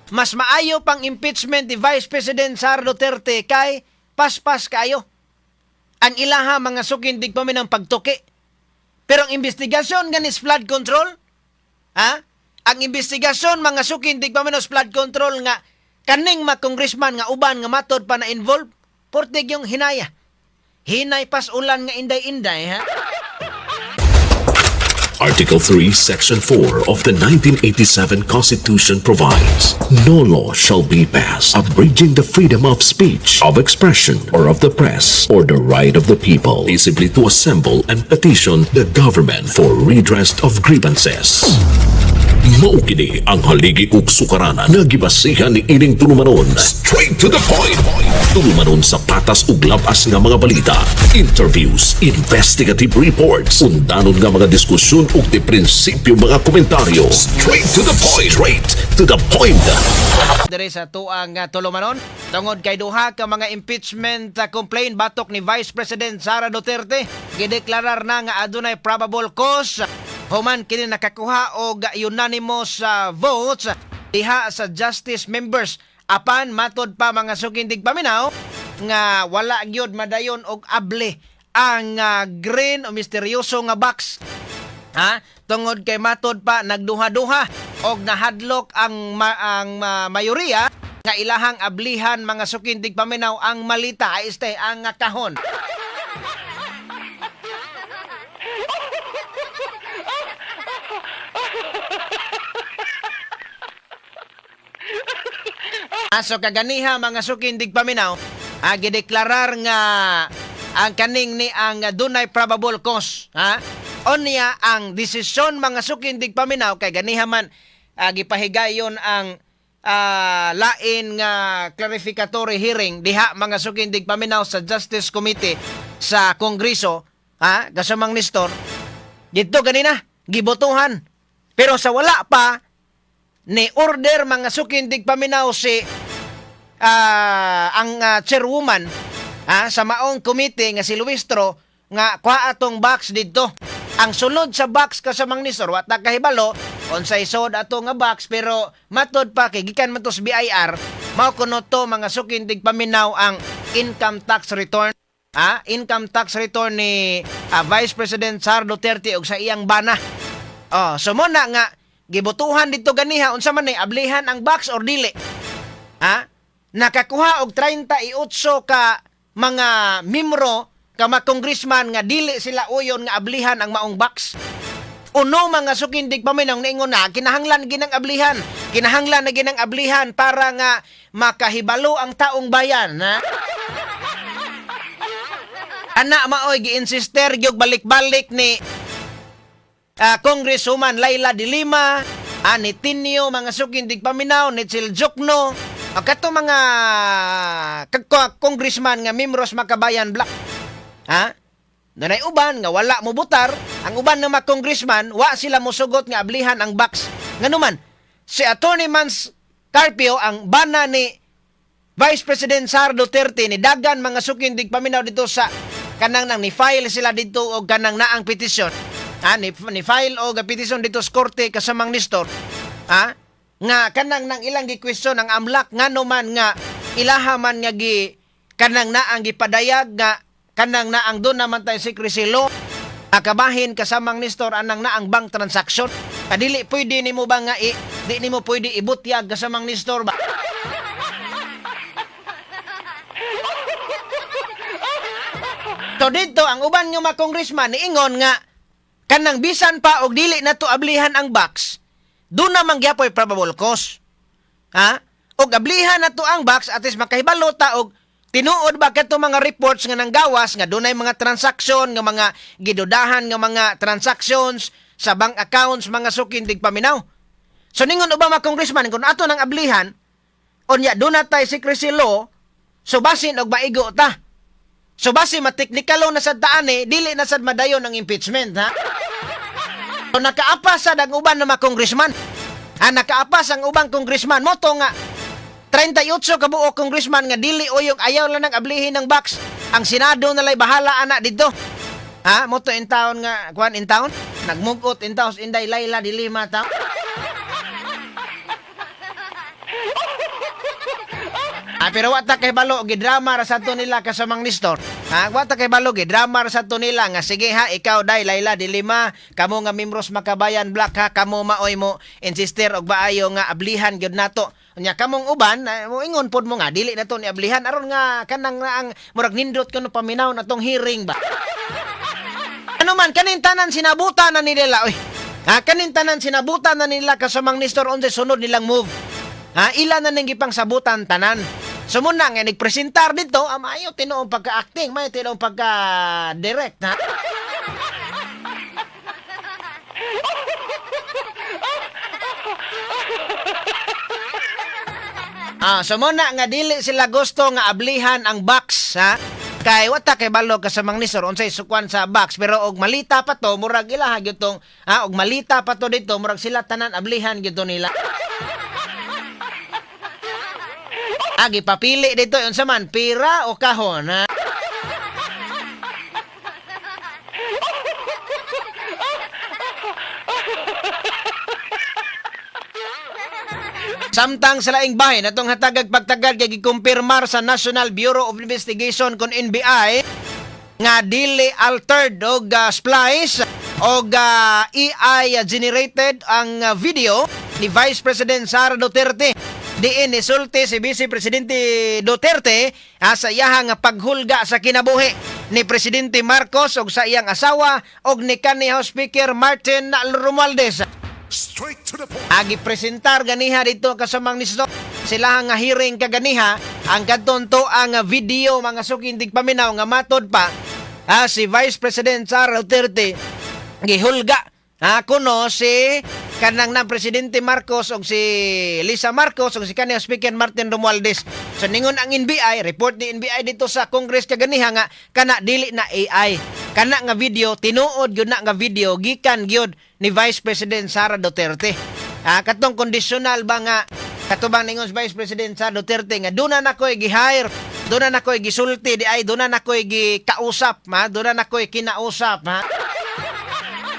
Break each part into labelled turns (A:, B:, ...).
A: Mas maayo pang impeachment ni Vice President Sara Duterte kay paspas kaayo. Ang ilaha, mga suking tigpaminaw, ang pagtuki. Pero ang investigasyon nga ni flood control, ha? Ang investigasyon, mga suking tigpaminaw, flood control nga kaning mga congressman nga uban nga matod pa na involved, portig yung hinaya. Hinay pas ulan nga inday-inday, ha?
B: Article 3, Section 4 of the 1987 Constitution provides, "No law shall be passed abridging the freedom of speech, of expression, or of the press, or the right of the people peaceably to assemble and petition the government for redress of grievances." Mao kini ang haligi ug sukaranan nga gibasihan ni ining tulumanon. Straight to the point. Tulumanon sa patas ug labas nga mga balita, interviews, investigative reports, undanon nga mga diskusyon ug di prinsipyo mga komentaryo. Straight to the point. Straight to the point.
A: Diri sa tuang tulumanon tungod kay duha ka mga impeachment complaint batok ni Vice President Sara Duterte, gideklarar na nga adunay probable cause human kini nakakuha og unanimous votes diha sa justice members. Apan matod pa, mga suking tigpaminaw, nga wala gyud madayon og abli ang green o misteryoso nga box, ha, tungod kay matod pa nagduha-duha og nahadlok ang mayoriya nga ilahang ablihan, mga suking tigpaminaw, ang malita ay este ang kahon. Aso kaganiha, mga suking tigpaminaw, gideklarar nga ang kaning ni ang dunay probable cause, ha. Unya ang desisyon, mga suking tigpaminaw, kay ganiha man gipahigayon ang lain nga clarificatory hearing diha, mga suking tigpaminaw, sa Justice Committee sa Kongreso, ha, kasamang Nestor. Didto ganina gibotohan, pero sa wala pa ni order, mga suking tigpaminaw, si ang chairwoman, ha, sa maong committee nga si Luistro nga kuha atong box didto. Ang sulod sa box, kasamang Nestor, wa ta kahibalo unsay sod ato nga box, pero matod pa kay gikan man to sa BIR, mao kuno to, mga suking tigpaminaw, ang income tax return. Ah, income tax return ni Vice President Sara Duterte ug sa iyang bana. Oh, so mo na nga gibotohan dito ganiha, unsa man ni ablihan ang box or dili. Ha? Nakakuha og 38 ka mga membro ka mga congressman nga dili sila uyon nga ablihan ang maong box. Uno, mga suking tigpaminaw, niingon na kinahanglan ginang ablihan. Kinahanglan na ginang ablihan para nga makahibalo ang taong bayan, ha? Ana maoy gi-insister gyud balik-balik ni Congresswoman Leila de Lima, ni Tinio, mga suking tigpaminaw, ni Chel Diokno, kato mga congressman nga membros Makabayan Bloc. Ha? Dunay uban nga wala mo butar, ang uban nga mga congressman wa sila mosugot nga ablihan ang box. Nganuman, si Attorney Mans Carpio, ang bana ni Vice President Sara Duterte, ni dagan, mga suking tigpaminaw, dito sa kanang nang ni file sila dito og kanang naang petisyon. Ha, ni file og petisyon dito sa korte, kasamang Nestor. Ha? Nga kanang nang ilang gi-question ang AMLC ngano man nga ilaha man nga gi kanang naang gipadayag nga kanang naang doon naman tayo secrecy law akabahin, kasamang Nestor, anang naang bank transaction. Kadili pwede nimo ba nga di nimo pwede ibutyag, kasamang Nestor ba? So dito ang uban nga mga congressman niingon nga kanang bisan pa og dili na to ablihan ang box, doon naman gyapoy probable cause. Ha? Og ablihan na to ang box, at least makahibalo ta og tinuod ba kadto mga reports nga nanggawas nga dunay mga transaksyon nga mga gidudahan nga mga transactions sa bank accounts, mga suking tigpaminaw. So ningon uban mga congressman, kung ato nang ablihan, unya doon na tay secrecy law, so basin og maigo ta. So base mateknikalo na sad taan eh, dili na sad madayon ang impeachment, ha. So nakaapas sad ang uban na mga congressman. Ha, nakaapas ang ubang congressman. Moto nga 38 ka buok congressman nga dili uyong, ayaw lang nang ablihin ng box. Ang Senado na lay bahala ana didto. Ha, moto in town nga kuan in town, nagmugot in town Inday Leila de Lima ta. Pero wa ta kay balo, gidrama ra sa to nila kasamang Nestor. Ha, wa ta kay balo, gidrama ra sa to nila nga sige ha, ikaw dai Leila de Lima, kamo nga membros Makabayan Bloc ha, kamo maoy mo insister og maayo nga ablihan gyud nato. Nya kamong uban, mo ingon pod mo nga dili na to ni ablihan aron nga kanang ang murag nindot kuno paminaw na tong hearing ba. Ano man, kanin tanan sinabutan na nila, oy. Ha, kanin tanan sinabutan na nila kasamang Nestor, unsay sunod nilang move. Ha, ila na ning gipang sabutan tanan. So muna nga nagpresentar dito, ah, maayo tinuong pagka-acting, maayo tinuong pagka-direct, ha. Ah, so muna nga dili sila gusto nga ablihan ang box, ha. Kay wa ta kay balo kasamang Nestor unsay sukwan sa box, pero og malita pa to murag ilaha gyud tong, ha, og malita pa to dito murag sila tanan ablihan gyud to nila. Ah, gipapili dito unsa man, pira o kahon, ha. Samtang sa laing bahin atong hatagag pagtagad kay gikumpirmar sa National Bureau of Investigation kon NBI nga dili altered og splice og AI generated ang video ni Vice President Sara Duterte. Diin nisulti si Vice Presidente Duterte sa iyahang paghulga sa kinabuhi ni Presidente Marcos og sa iyang asawa og ni kanhi House Speaker Martin Romualdez.
C: Straight to the point.
A: Agi presentar ganiha dito kasamang nisto sila nga hearing kaganiha ang kadton to ang video, mga suking tigpaminaw, nga matod pa, si Vice President Sara Duterte gihulga, ha, kuno si kanang na Presidente Marcos og si Lisa Marcos og si kanhi Speaker Martin Romualdez. So ningon ang NBI, report ni NBI dito sa Congress kaganiha nga kana dili na AI. Kana nga video, tinuod gyud na nga video gikan gyud ni Vice President Sara Duterte. Ah, katong conditional ba nga katubang ningon si Vice President Sara Duterte nga duna na ko'y gi-hire, duna na ko'y gisulti di ay duna na ko'y gikausap, ha, duna na ko'y kinausap, ha.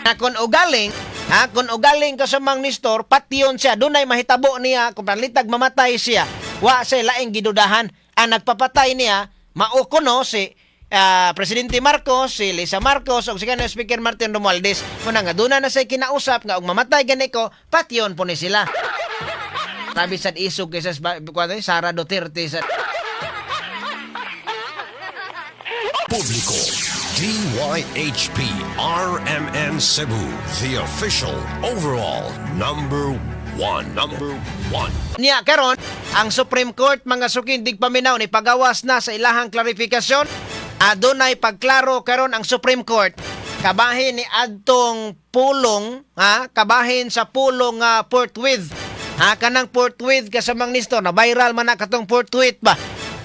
A: Na kung ugaling, ha, kung ugaling kasamang Nestor, patyon siya, dunay mahitabo niya, kung panlitag mamatay siya, wa siya laing gidudahan. Ang nagpapatay niya, mao kuno si Presidente Marcos, si Lisa Marcos, o si kanang Speaker Martin Romualdez. Muna nga, duna na siya kinausap nga, ug mamatay gani ko, patyon po ni sila. Sabi sa isog kaysa sa Sara Duterte sa
C: Publiko. DYHP RMN Cebu, the official overall number one. Number one.
A: Niya karon ang Supreme Court, mga suking tigpaminaw, ni pagawas na sa ilahang klarifikasyon. Adunay pagklaro karon ang Supreme Court kabahin ni adtong pulong, ha, kabahin sa pulong nga forthwith, ha, kanang forthwith kasamang Nestor na viral man na katong forthwith ba,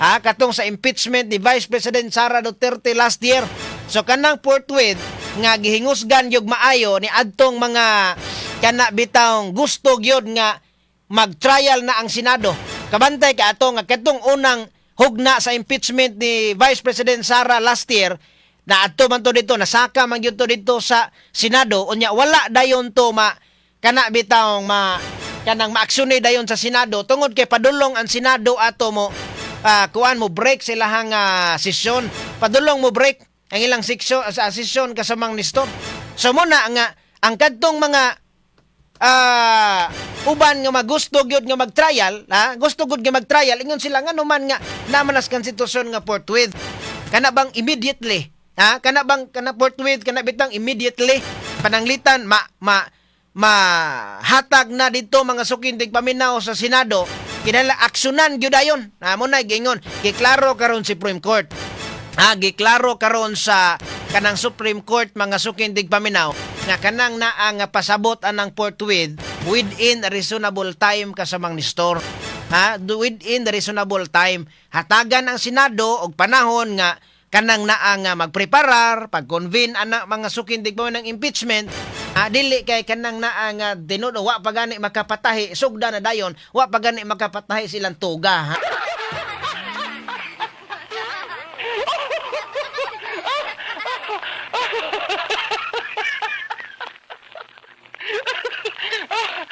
A: ha, katong sa impeachment ni Vice President Sara Duterte last year. So kanang forthwith nga gihingusgan gyud maayo ni adtong mga kana bitawng gusto gyud nga mag-trial na ang Senado. Kabantay ka ato nga katong unang hugna sa impeachment ni Vice President Sara last year na adto man to dito, nasaka man gyud to dito sa Senado, unya wala dayon to ma kana bitawng ma kanang maaksyon dayon sa Senado tungod kay padulong ang Senado ato mo kuan mo break silahang sesyon, padulong mo break ang ilang seksyon sa sesyon kasamang Nestor. So muna nga ang kadtong mga uban nga magusto gyud nga mag-trial, ha? Gusto gyud nga mag-trial, ingon sila nga man nga namanas konstitusyon nga forthwith. Kana bang immediately? Ha? Kana bang kana forthwith kana bitang immediately pananglitan ma ma mahatag na dito, mga suking tigpaminaw, sa Senado, kinahanglan aksyonan gyud dayon. Ha, mo na giingon, giklaro karon si Supreme Court. Ha, giklaro karon sa kanang Supreme Court, mga suking tigpaminaw, nga kanang naa nga pasabot anang forthwith within a reasonable time kasamang Nestor. Ha, within the reasonable time hatagan ang Senado og panahon nga kanang naa nga magpreparar, pag-convene ana, mga suking tigpaminaw, ng impeachment. Ha, dili kay kanang naa nga tinuod wa pa gani makapatahi sugda na dayon, wa pa gani makapatahi silang tuga, ha?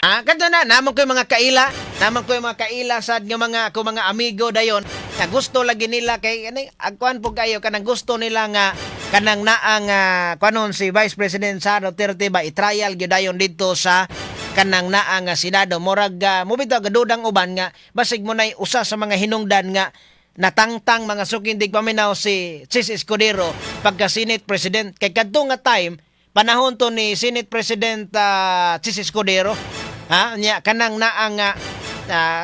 A: Ah, kadto na namon ko yung mga kaila, namon ko yung mga kaila sad nga mga ako mga amigo dayon. Nga gusto lagi nila kay ani agkuan po kayo, kanang gusto nila nga kanang naang kuanon si Vice President Sara Duterte ba, i-trial gyud dayon didto sa kanang naa nga Senado. Murag mo bitaw gadudang uban nga basig mo nay usa sa mga hinungdan nga natangtang, mga suking tigpaminaw, si Chiz Escudero pagka Senate President, kay kadto nga time, panahon to ni Senate President Chiz Escudero, ha. Nya kanang naa nga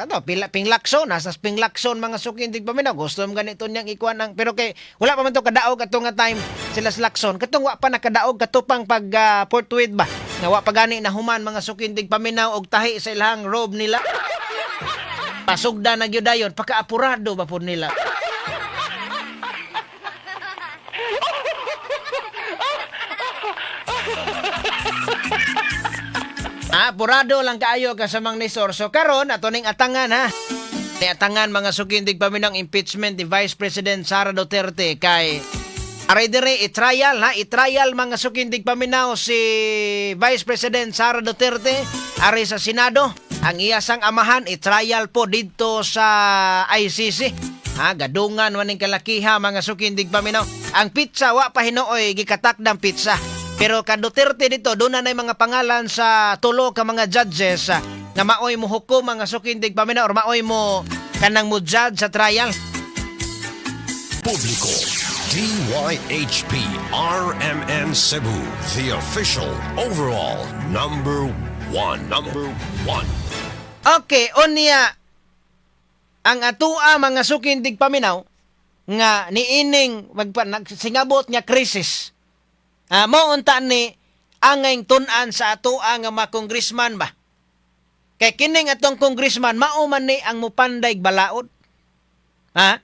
A: no, pila, Ping Lacson, nasa Ping Lacson, mga suking tigpaminaw, gusto mo ganito niyang ikuan ang, pero kay wala pa man to kadaog ato nga time sila sa Lacson, katong wa pa nakadaog katupang pag forthwith ba, nga wa pa gani na human, mga suking tigpaminaw, og tahi sa ilahang robe nila, pasugda na gyud dayon, pakaapurado ba pud nila. Ah, apurado lang kaayo kasamang ni Sor. So karon ato ning atangan, ha. Ni atangan, mga suking tigpaminaw, impeachment ni Vice President Sara Duterte kay aray dire i-trial, ha, i-trial, mga suking tigpaminaw, si Vice President Sara Duterte ari sa Senado. Ang iyasang amahan i-trial po didto sa ICC. Ha, gadungan maning kalakiha, mga suking tigpaminaw. Ang petsa wa pa hinuoy gikatakdang petsa. Pero kan Duterte dito, doon na mga pangalan sa tulo ka mga judges nga maoy mo hukom, mga suking tigpaminaw, or maoy mo kanang mo judge sa trial.
C: Publiko, DYHP RMN Cebu, the official overall number one. Number one.
A: Okay, unya ang atua, mga suking tigpaminaw, nga niining magpa nagsingabot nga krisis. Mo unta ni angay tun-an sa atoa nga mga congressman ba. Kay kining atong congressman mao man ni ang mupanday balaod. Ha?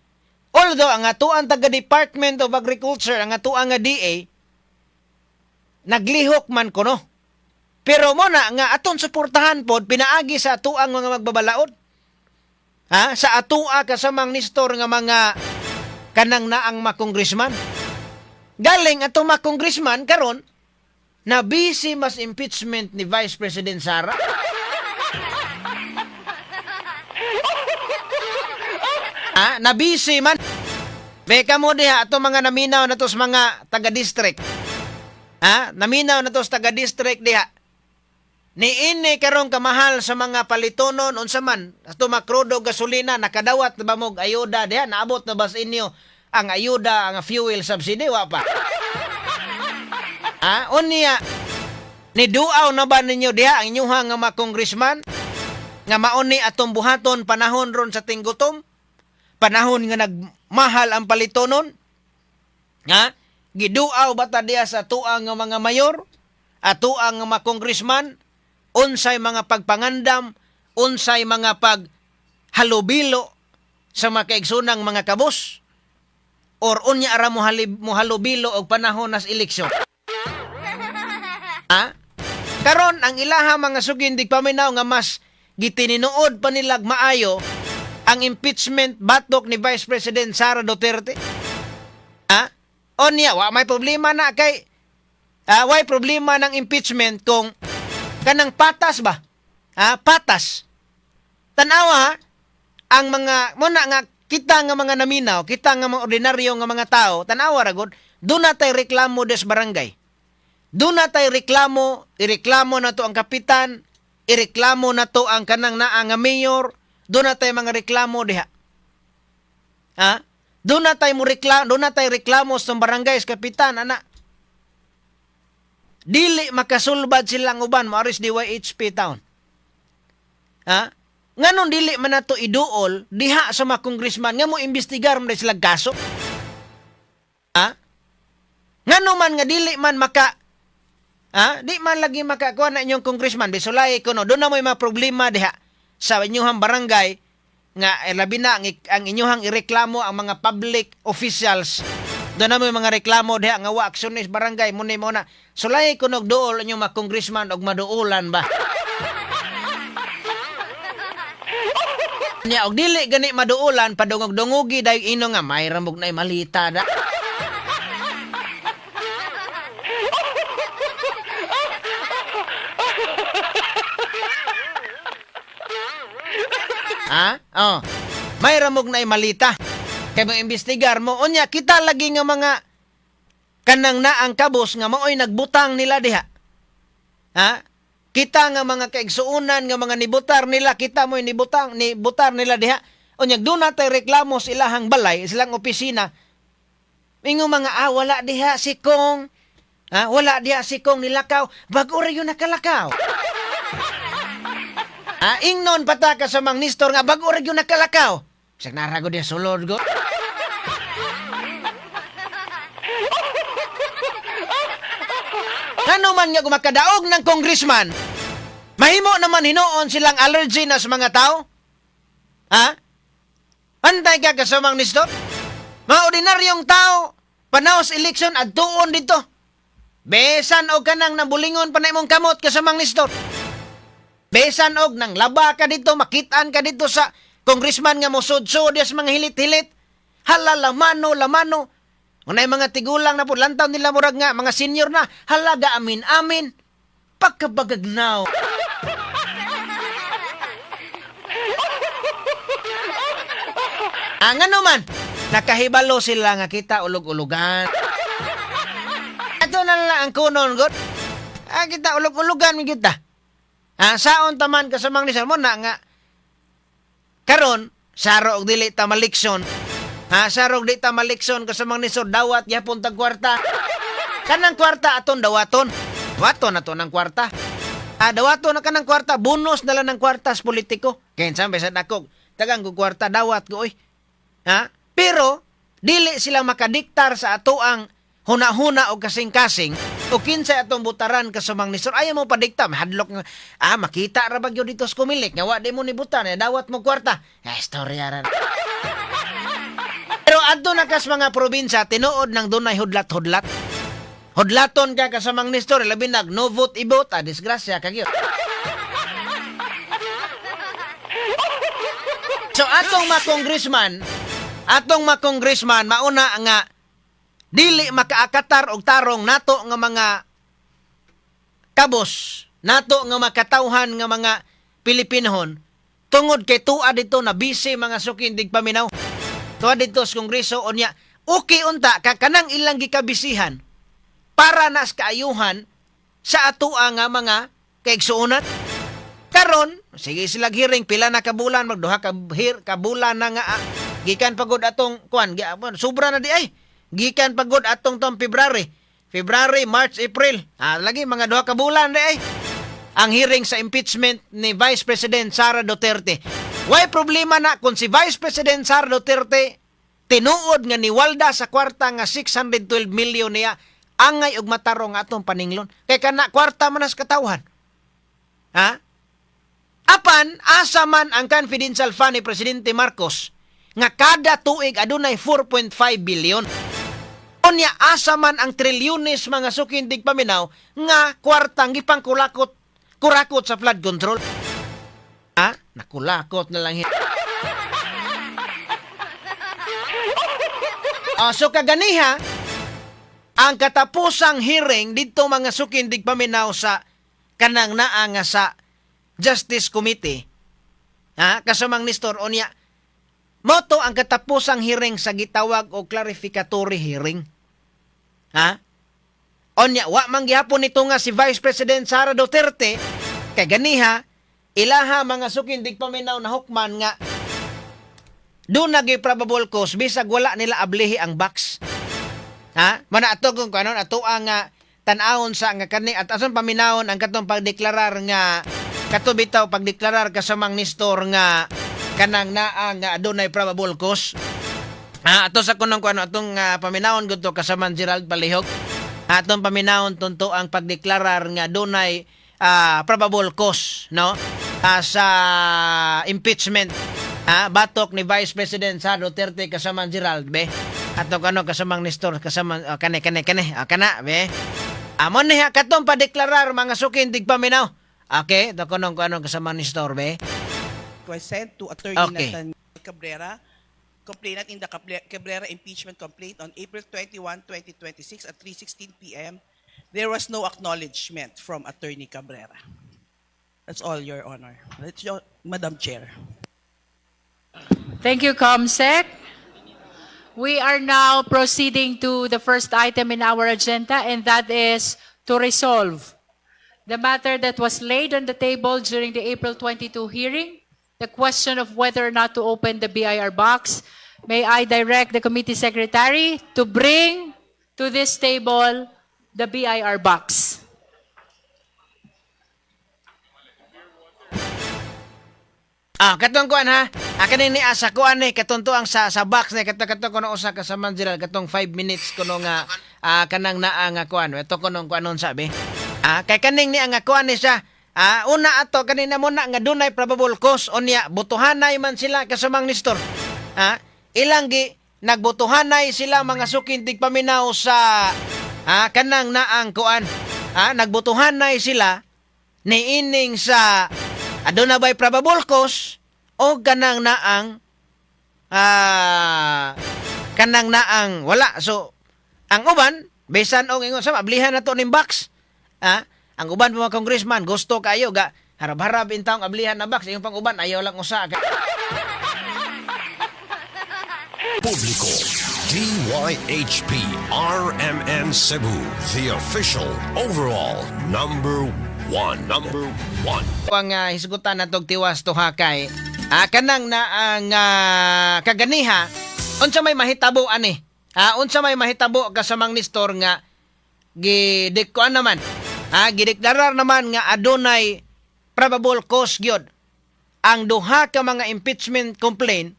A: Although ang atoang taga Department of Agriculture, ang atoang nga DA, naglihok man kuno. Pero mo na nga aton suportahan pod pinaagi sa atoang mga magbabalaod. Ha? Sa atoa kasamang Nestor nga mga kanang naang mga congressman. Galing atong mga congressman karon na busy mas impeachment ni Vice President Sara. Ah, na busy man. May kamo diha ato mga naminaw na to sa mga taga-district. Ha? Naminaw na to sa taga-district diha. Niini karong kamahal sa mga palitonon, unsa man ato makrudo, gasolina, nakadawat na ba mo og ayuda diha? Naabot na ba sa inyo ang ayuda, ang fuel subsidy? Wa pa. Ha? Unya ni duaw na ba ninyo diha ang inyuha nga mga congressman nga mauni atong buhaton panahon ron sa tinggutom, panahon nga nagmahal ang palitonon? Ha, giduaw ba ta diha sa tuang nga mga mayor, atoang nga mga congressman, unsay mga pagpangandam, unsay mga paghalubilo sa mga kaigsunang mga kabus, or unya ara mo mohalubilo og panahon nas eleksyon? Ha, karon ang ilaha, mga suking tigpaminaw, nga mas gitininuod pa nilag maayo ang impeachment batok ni Vice President Sara Duterte. Ha? Onya, wa may problema na kay way problema ng impeachment kung kanang patas ba? Ha? Patas. Tanawa ha, ang mga muna nga kita nga mga naminaw, kita nga mga ordinaryo nga mga tao, tanawa ra gud, doon na tay reklamo des barangay. Doon na tay reklamo, ireklamo na to ang kapitan, ireklamo na to ang kanang naa nga mayor, doon na tay mga reklamo diha. Ha? Doon na tay mo reklamo, doon na tay reklamo sa barangay sa kapitan ana. Dili makasulbad silang uban maaris DYHP town. Ha? Nganon dili man nato iduol diha sa mga congressman nga mo imbestigar man sila kaso? Ha? Ngano man nga dili man maka, ha? Di man lagi makakuha na inyong congressman, bisulay ko no, doon na mo mga problema diha sa inyong barangay nga labi na ang inyong ireklamo ang mga public officials. Doon na mo mga reklamo diha nga wa aksyonis barangay mo ni mo na. Sulay ko nog duol inyong mga congressman og maduolan ba. Nya og dili gani maduolan, padungog-dungogi dayon ino nga may ramog na malita da. Ha? Oh. May ramog na malita. Kay mo-imbestigar mo, unya kita lagi nga mga kanang naang kabos nga maoy nagbutang nila diha. Ha? Kita nga mga kaigsuonan nga mga nibutar nila, kita mo'y nibutang nibutar nila diha. Unya duna tay reklamo sa ilahang balay, silang opisina. Ingon mga wala diha si Kong. Ha? Wala diha si Kong, nilakaw. Bag-o ra gyud nakalakaw. Ah, ingnon pata ka sa Mang Nestor nga bag-o ra gyud nakalakaw. Bisag naa ra gud diha sulod go. Ngano man nga gumakadaog ng congressman, mahimo naman hinuon silang allergy na sa mga tao? Ha? Antay ka kasamang Nestor? Mga ordinaryong tao, panaos election at tuon dito. Besan og kanang nabulingon pa na imong kamot, kasamang Nestor. Besan og nang laba ka dito, makitaan ka dito sa congressman nga mosud-sud sa mga hilit-hilit. Hala, lamano, lamano. Unay mga tigulang na po, lantaw nila murag nga, mga senior na, halaga amin, amin. Pagkabagagnaw. Ang ano man, nakahibalo sila nga kita ulog-ulugan. Ato na lang ang kunon, god. Ah, kita ulog-ulugan mi kita. Ah, saon taman kasamang ni mo na nga karon saro og dili ta malikson. Ha, saro og di ta malikson, kasamang ni Sir, dawat gyapon tag kwarta. Kanang kwarta aton dawaton. Waton ato ng kwarta. Ah, dawaton na kanang kwarta, bonus na lang ng kwarta sa politiko. Kaya sa bisan ako, tagang ko kwarta dawat ko oy. Ha? Pero dili sila makadiktar sa ato ang huna-huna o kasing-kasing o kinsay atong butaran, kasamang ni Sir. Ayaw mo padikta, mahadlok nga. Ah, makita ra ba gyud dito sa Comelec nga wa di mo ni butan, eh, dawat mo kwarta. Ah, istorya ra. Pero adto na kas mga probinsya, tinuod nang dunay hudlat-hudlat. Hudlaton ka, kasamang Nestor, labi nag no vote ibot, ah, disgrasya ka gyud. So atong mga congressman mauna nga dili makaakatar og tarong nato nga mga kabos, nato nga makatawhan nga mga Pilipinohon tungod kay tuwa dito na busy, mga suking tigpaminaw. Tuwa dito sa Kongreso, unya okay unta ka kanang ilang gikabisihan para nas kaayuhan sa atoa nga mga kaigsuonan. Karon, sige sila hearing pila na ka bulan, magduha ka hir ka bulan na nga gikan pagod atong kuan, sobra na di ay. Gikan pagod atong tong February. February, March, April. Ah, lagi mga 2 ka bulan di ay ang hearing sa impeachment ni Vice President Sara Duterte. Way problema na kung si Vice President Sara Duterte tinuod nga niwalda sa kwarta nga 612 million niya, angay og matarong atong paninglon. Kay kana kwarta man nas katawhan. Ha? Apan asa man ang confidential fund ni Presidente Marcos nga kada tuig adunay 4.5 billion? Unya asa man ang trilyones, mga suking tigpaminaw, nga kwartang gipangkulakot kurakot sa flood control? Ha? Nakulakot na lang. Ah, so kaganiha, ang katapusang hearing dito, mga suking tigpaminaw, sa kanang naa nga sa Justice Committee, ha, kasamang Nestor, unya mao to ang katapusang hearing sa gitawag og clarificatory hearing. Ha? Onya wa man gihapon nito nga si Vice President Sara Duterte kay ganiha ilaha, mga suking tigpaminaw, na hukman nga duna gyud probable cause bisag wala nila ablihi ang box. Ha? Mana ato kung kanon ato ang tan-awon sa nga kani at ason paminawon ang katong pagdeklarar nga kato bitaw pagdeklarar kasamang Nestor nga kanang naa nga adunay probable cause. Ah, ato sa kunong kuano atong paminawon gud to kasaman Gerald Palihog. Atong paminawon tunto ang pagdeklarar nga dunay probable cause, no? Sa impeachment batok ni Vice President Sara Duterte, kasaman Gerald be. Ato kano kasamang Nestor, kasama kane kane kane kana be. Amo niya katong padeklarar, mga suking tigpaminaw. Okay, to kunong kuano kasamang Nestor be.
D: Was sent to Attorney Nathan Cabrera, complainant in the Cabrera impeachment complaint on April 21, 2026 at 3:16 p.m. There was no acknowledgement from Attorney Cabrera. That's all, Your Honor. That's your, Madam Chair.
E: Thank you, Comsec. We are now proceeding to the first item in our agenda, and that is to resolve the matter that was laid on the table during the April 22 hearing, the question of whether or not to open the BIR box. May I direct the committee secretary to bring to this table the BIR box.
A: Ah, katong kuan ha. Ah, kaning ni asa kuan ni katong ang sa box ni kato kato kuno usa ka sa Manziral katong 5 minutes kuno nga kanang naa nga kuan. Ito kuno kuanon sabi. Ah, kay kaning ni ang kuan ni siya. Ah, una ato kanina mo na nga dunay probable cause unya botohanay man sila kasamang Nestor. Ah, ilang gi nagbotohanay sila, mga suking tigpaminaw, sa kanang naang kuan. Ah, nagbotohanay sila niining sa aduna bay probable cause o kanang naang wala. So ang uban bisan og ingon sa ablihan na to ning box, ang uban mga congressman gusto kayo ga harab-harab intawong ablihan na box, ingon pang uban ayaw lang usa.
C: Publiko. DYHP RMN Cebu, the official overall number one. Number one.
A: Ang hisgutan natog tiwas tuha kay kanang na ang kaganiha, unsa may mahitabo ani, unsa may mahitabo kasamang Nestor nga gidikkuan naman, gideklarar naman nga adunay probable cause gyud ang duha ka mga impeachment complaint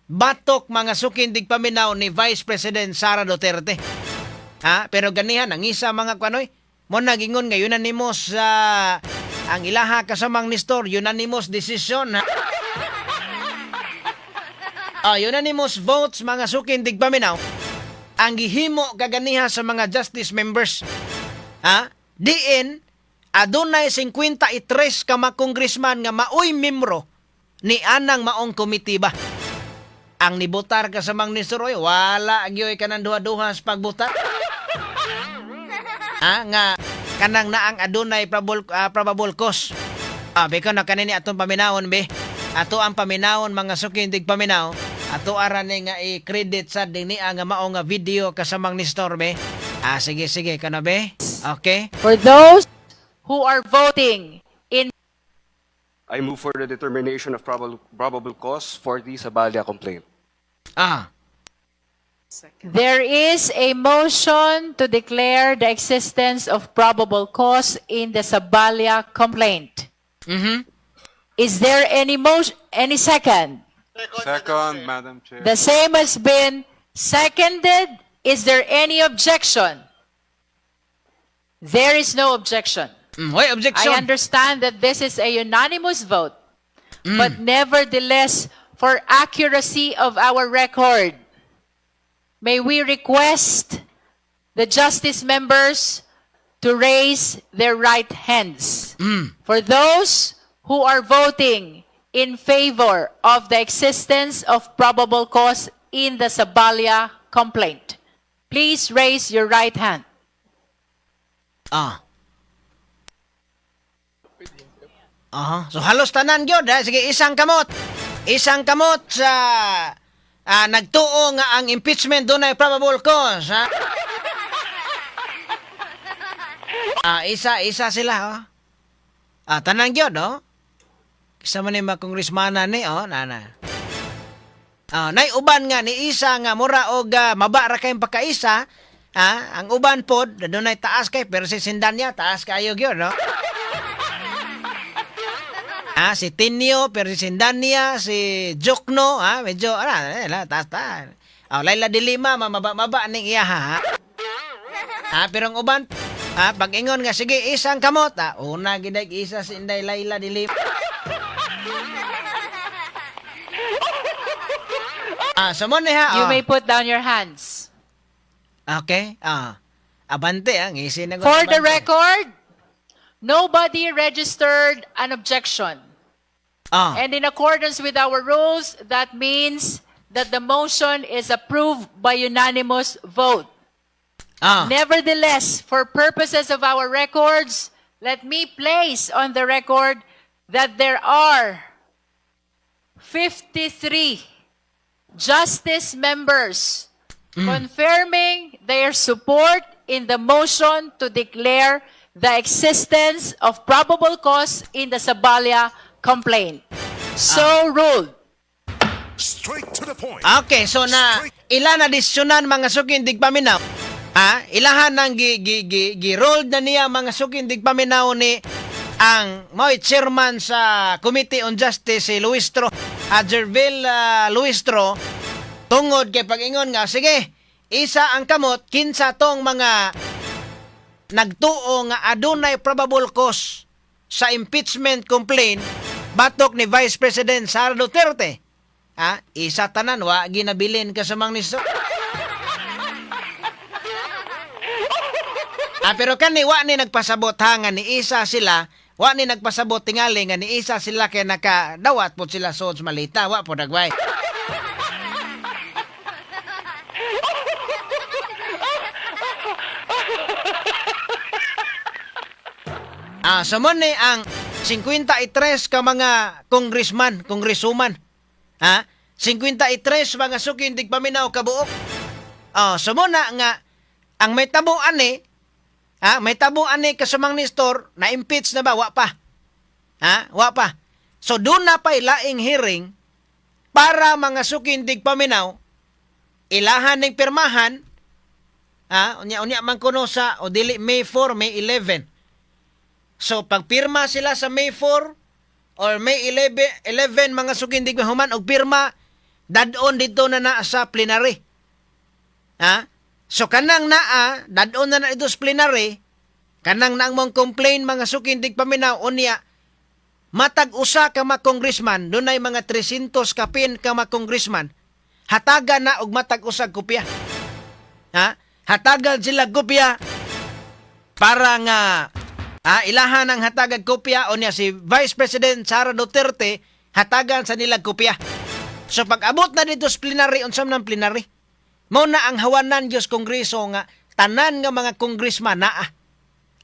A: batok, mga suking tigpaminaw, ni Vice President Sara Duterte? Ha, pero ganihan ang isa mga kanoy mo nagingon nga unanimous sa ang ilaha kasamang Nestor, unanimous decision, ha? Ah, unanimous votes, mga suking tigpaminaw, ang gihimo kaganiha sa mga justice members. Ha? Diin adunay 53 ka mga congressman nga maoy membro ni anang maong komite ba. Ang nibotar kasamang Nestor oy, wala gyoy kanang duha-duha sa pagbotar. Ah, nga kanang naang adunay probable cause. Ah, biko na kanini atong paminawon be. Ato ang paminawon, mga suking paminaw. Ato ara ni nga i-credit sa din niya nga mao nga video kasamang Nestor be. Ah, sige sige kana be. Okay.
E: For those who are voting in
F: I move for the determination of probable cause for the Saballa complaint.
A: Ah.
E: There is a motion to declare the existence of probable cause in the Saballa complaint. Is there any motion, any second?
G: Second, Madam Chair.
E: The same has been seconded. Is there any objection? There is no objection.
A: Hoy, objection.
E: I understand that this is a unanimous vote, but nevertheless, for accuracy of our record, may we request the justice members to raise their right hands. For those who are voting in favor of the existence of probable cause in the Saballa complaint, please raise your right hand.
A: Ah. Aha. So halos tanan gyud ha. Sige, isang kamot. Isang kamot sa nagtuo nga ang impeachment dunay probable cause, ha. Ah, isa isa sila oh. Ah, tanan gyud oh. Isa man ni mga kongresmana ni oh, nana. Ah, nay uban nga ni isa nga mura og maba ra kayong pagkaisa. Ah, ang uban pod dunay taas kay pero si Sindanya taas kayo gyud no. Ah, si Tinio, pero si Sindanya, si Jokno, ah, medyo ala, ala taas taas. Ah, Leila de Lima, mababa ning iya ha. Ah, pero ang uban, pag ingon nga sige isang kamot, una giday isa si Inday Leila de Lima. Ah, so mo ni ha.
E: You
A: Oh.
E: may put down your hands.
A: Okay. Ah. Abante ah, ngisi na ko.
E: For the
A: Abante.
E: record, nobody registered an objection. And in accordance with our rules, that means that the motion is approved by unanimous vote. Nevertheless, for purposes of our records, let me place on the record that there are 53 Justice members confirming their support in the motion to declare the existence of probable cause in the Saballa complaint. So ruled.
C: Straight to the point.
A: Okay, so na ila na desisyonan, mga suking tigpaminaw. Ha? Ilahan nang gi gi gi, gi rolled na niya, mga suking tigpaminaw, ni ang mo'y chairman sa Committee on Justice, si Luistro, Gerville Luistro, tungod kay pag-ingon nga, sige, isa ang kamot kinsa tong mga nagtuo nga adunay probable cause sa impeachment complaint batok ni Vice President Sara Duterte. Ha? Isa tanan, wa ginabilin ka sa mga niso. Ah, pero kani wa ni nagpasabot ha nga ni isa sila, wa ni nagpasabot tingali nga ni isa sila kay nakadawat po sila sa malita, wa po dagway. Ah, so mo ni ang 53 ka mga congressman, congresswoman. Ha? 53, mga suking tigpaminaw, kabuok. Ah, so mo na nga ang may tabo ani, ha, may tabo ani kasamang Nestor na impeach na ba, wa pa. Ha? Wa pa. So doon na pa laing hearing para, mga suking tigpaminaw, ilahan ning pirmahan, ha, unya unya man kuno sa o dili May 4, May 11. So pagpirma sila sa May 4 or May 11, 11, mga suking tigpaminaw, human og pirma, dadon dito na na sa plenary. Ha? So kanang naa, dadon na na ito sa plenary, kanang naang mong complain, mga suking tigpaminaw, unya matag usa ka mga congressman, dunay mga 300 kapin ka mga congressman, hatagan na og matag usa kopya. Ha? Hatagan sila kopya para nga ilahan ang hatagag kopya, o niya si Vice President Sara Duterte hatagan sa nila kopya. So pag abot na dito sa plenary, unsam ng plenary? Mao na ang hawanan Diyos Kongreso nga tanan nga mga congressman naa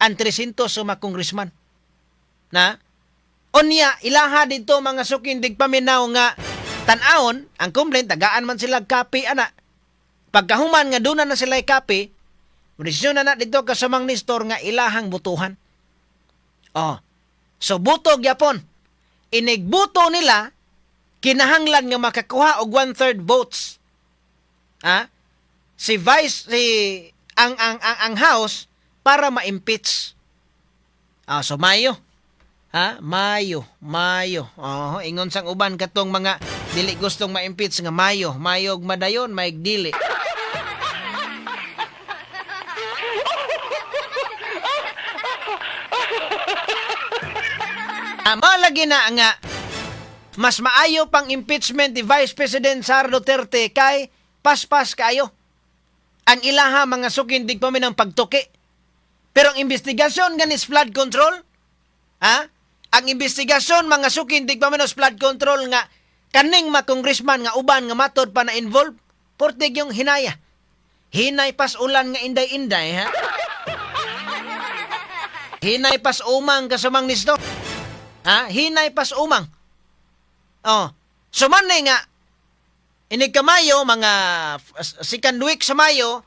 A: ang 300 sa mga congressman. Na unya ilaha dito, mga suking tigpaminaw, nga tan-awon ang complaint, tagaan man sila copy ana. Pagkahuman nga duna na sila copy, desisyon na na dito kasamang Nestor nga ilahang butuhan. Oh. So buto gyapon. Inigbuto nila, kinahanglan nga makakuha og one-third votes. Ha? Si Vice si ang House para ma-impeach. Ah, so Mayo. Ha? Mayo, Mayo. Oh, ingon sang uban katong mga dili gustong ma-impeach nga Mayo, Mayo og madayon, maig dili. Ah, mao lagi na nga mas maayo pang impeachment ni Vice President Sara Duterte kay paspas kayo. Ang ilaha, mga suking tigpaminaw, pagtuki. Pero ang investigasyon nga ni flood control, ha? Ang investigasyon, mga suking tigpaminaw, flood control nga kaning mga congressman nga uban nga matod pa na involved, portig yung hinaya. Hinay pas ulan nga inday-inday, ha? Hinay pas umang kasamang nisto. Ha? Hinay pas umang. Oh. So man ni nga inig kamayo, mga second week sa Mayo,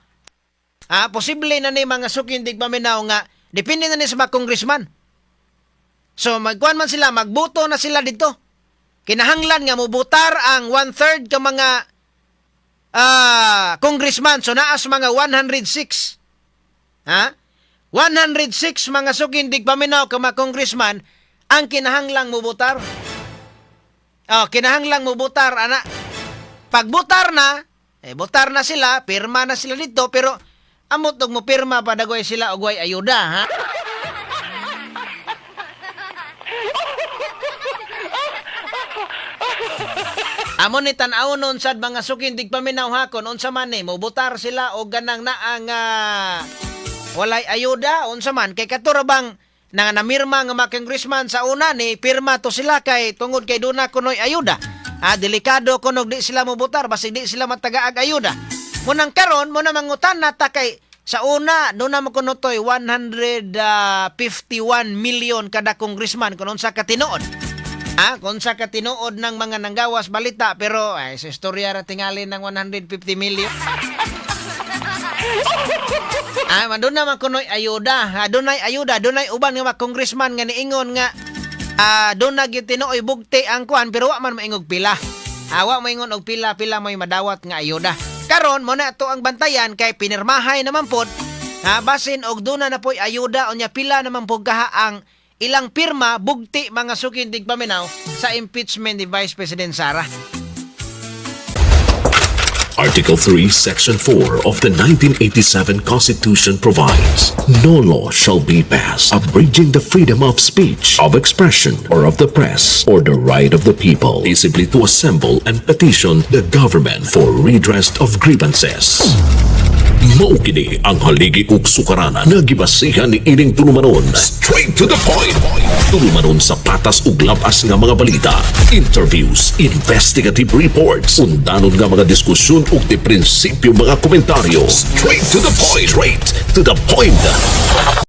A: ha, posible na ni, mga suking tigpaminaw, nga depende na ni sa mga congressman. So magkuan man sila, magbuto na sila dito. Kinahanglan nga mubutar ang one-third ka mga congressman. So naas mga 106. Ha? 106, mga suking tigpaminaw, ka mga congressman ang kinahanglang mubutar. Oh, kinahanglang mubutar ana. Pagbutar na, eh butar na sila, pirma na sila dito, pero amot og mo pirma pa dagoy sila og way ayuda, ha? Amo ni tan-aw nun sad, mga suking tigpaminaw, ha, kon unsa man ni mobutar sila og ganang naa nga walay ayuda, unsa man kay kato ra bang nga namirma nga mga congressman sa una ni pirma to sila kay tungod kay duna kunoy ayuda. Ah, delikado kunog di sila mobutar basig di sila matagaag ayuda. Munang karon mo na mangutan na ta kay sa una doon na mo kuno toy 151 million kada congressman kun unsa ka tinuod. Ah, kung sa katinuod ng mga nanggawas balita, pero ay, sa istorya ra tingali ng 150 million. Ah, maduna man kunoy ayuda. Ah, dunay ayuda, dunay uban nga mga congressman nga niingon nga doon na gyud tinuoy bugti ang kuan, pero wa man maingog pila. Ah, wa maingon og pila-pila may madawat nga ayuda. Karon mo na to ang bantayan kay pinirmahay naman pod. Ha, basin og duna na po'y ayuda, unya pila naman po kaha ang ilang pirma bugti, mga suking tigpaminaw, sa impeachment ni Vice President Sara.
B: Article 3, Section 4 of the 1987 Constitution provides, "No law shall be passed abridging the freedom of speech, of expression, or of the press, or the right of the people peaceably to assemble and petition the government for redress of grievances." Mao kini ang haligi ug sukaranan nga gibasihan ni ining tulumanon. Straight to the point. Tulumanon sa patas ug labas nga mga balita, interviews, investigative reports, undanon nga mga diskusyon ug di prinsipyo mga komentaryo. Straight to the point. Straight to the point.